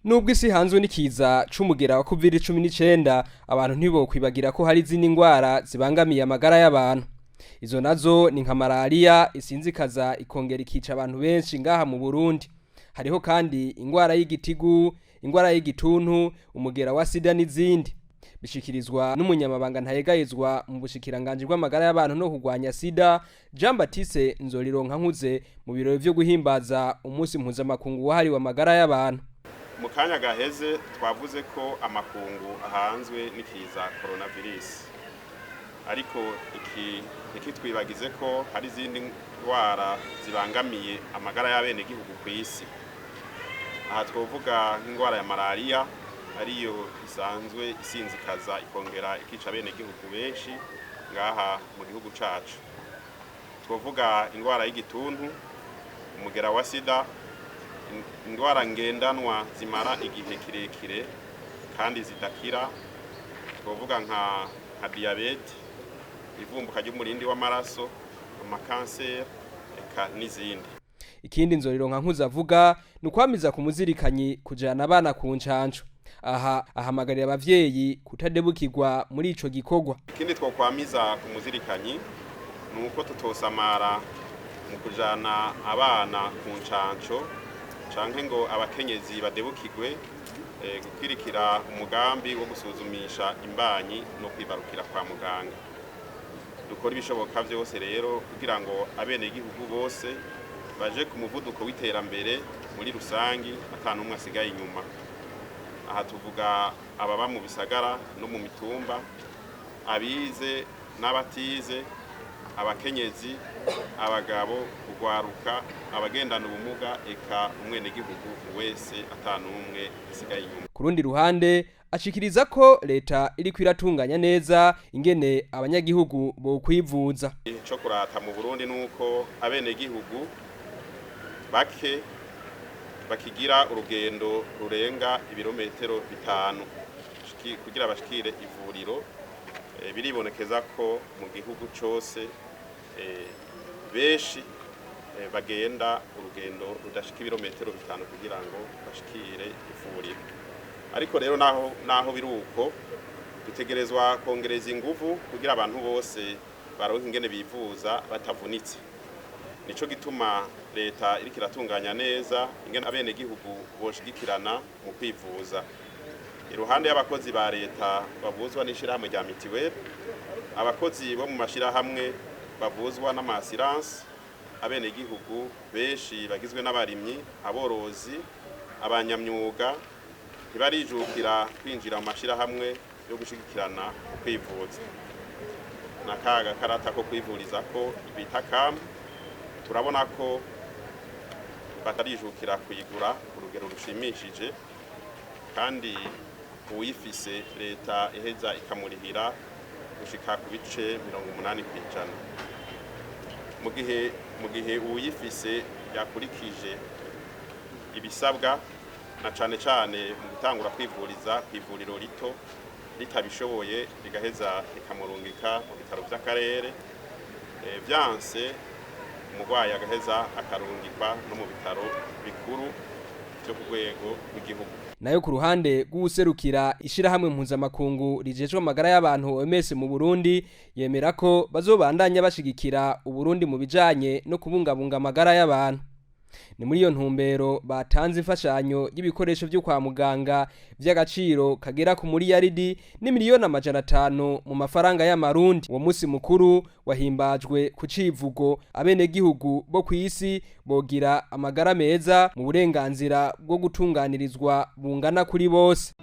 Nubwo isi hanzwe n'ikiza c'umugera wa COVID-19, abantu ntibokwibagira ko hari izindi ngwara zibangamiye amagara y'abantu. Izo nazo ni nka malaria isinzikaza ikongera ikica abantu benshi ngaha mu Burundi. Hariho kandi ingwara y'igitigu, ingwara y'igituntu, umugera wa sida n'izindi. Bishikirizwa n'umunyamabanga ntayegayezwa mu bushikiranganji bw'amagara y'abantu no kurwanya sida, Jean Baptiste Nzorironka-Nkuze, mu birori vyo guhimbaza umunsi mpuzamakungu wahariwe amagara y'abantu. Mu kanya gaheze twavuze ko amakungu ahanzwe n'ikiza coronavirus, ariko iki ntikitwibagize ko hari izindi ndwara zibangamiye amagara y'abenegihugu ku isi. Aha twovuga nk'indwara ya malaria, ariyo isanzwe isinzikaza ikongera ikica abenegihugu benshi ngaha mu gihugu cacu. Twovuga indwara y'igituntu, umugera wa sida, indwara ngendanwa zimara igihe kirekire kandi zidakira, twovuga nka diyabete, ivumbuka ry'umurindi w'amaraso, amakanseri, eka n'izindi. Ikindi Nzorironka-Nkuze avuga ni ukwamiza ku muzirikanyi kujana abana ku ncanco. Aha ahamagarira abavyeyi kutadebukirwa muri ico gikorwa. Ikindi twokwamiza ku muzirikanyi ni uko tutosamara mu kujana abana ku ncanco, canke ngo abakenyezi badebukirwe gukwirikira umugambi wo gusuzumisha imbanyi no kwibarukira kwa muganga. Dukora ibishoboka vyose rero kugira ngo abenegihugu bose baje ku muvuduko w'iterambere muri rusangi, ata n'umwe asigaye inyuma. Aha tuvuga ababa mu bisagara no mu mitumba, abize n'abatize, abakenyezi, abagabo, urwaruka, abagendana ubumuga, eka umwenegihugu wese ata n'umwe asigaye inyuma. Ku rundi ruhande, ashikiriza ko leta iriko iratunganya neza ingene abanyagihugu bokwivuza. Ico kurata mu Burundi nuko abenegihugu bake bakigira urugendo rurenga ibirometero 5 kugira bashikire ivuriro. Biribonekeza ko mu gihugu cose benshi bagenda urugendo rudashika ibirometero 5 kugira ngo bashikire ivuriro. Ariko rero naho biruko, dutegerezwa kongereza inguvu kugira abantu bose baronke ingene bivuza batavunitse. Nico gituma leta iriko iratunganya neza ingene abenegihugu boshigikirana mu kwivuza. Iruhande y'abakozi ba leta bavuzwa n'ishirahamwe rya mitiweli, abakozi bo mu mashirahamwe bavuzwa n'ama-assurance, abenegihugu benshi bagizwe n'abarimyi, aborozi, abanyamyuga ntibarijukira kwinjira mu mashirahamwe yo gushigikirana mu kwivuza. Na ka gakarata ko kwivuriza ko bita kamu, turabona ko batarijukira kuyigura ku rugero rushimishije, kandi uwifise leta iheza ikamurihira gushika ku bice 80%. Mu gihe uwuyifise yakurikije ibisabwa, na cane cane mu gutangura kwivuriza ku ivuriro rito, ritabishoboye rigaheza rikamurungika mu bitaro vy'akarere, vyanse umurwayi agaheza akarungikwa no mu bitaro bikuru vyo ku rwego rw'igihugu. Nayo ku ruhande rw'uwuserukira ishirahamwe mpuzamakungu rijejwe amagara y'abantu OMS mu Burundi, yemera ko bazobandanya bashigikira Uburundi mu bijanye no kubungabunga amagara y'abantu. Ni muri iyo ntumbero batanze imfashanyo y'ibikoresho vyo kwa muganga vy'agaciro kagera ku muriyaridi n'imiliyoni 500 mu mafaranga y'amarundi. Uwo musi mukuru wahimbajwe ku civugo: abenegihugu bo kw'isi bogira amagara meza mu burenganzira bwo gutunganirizwa bungana kuri bose.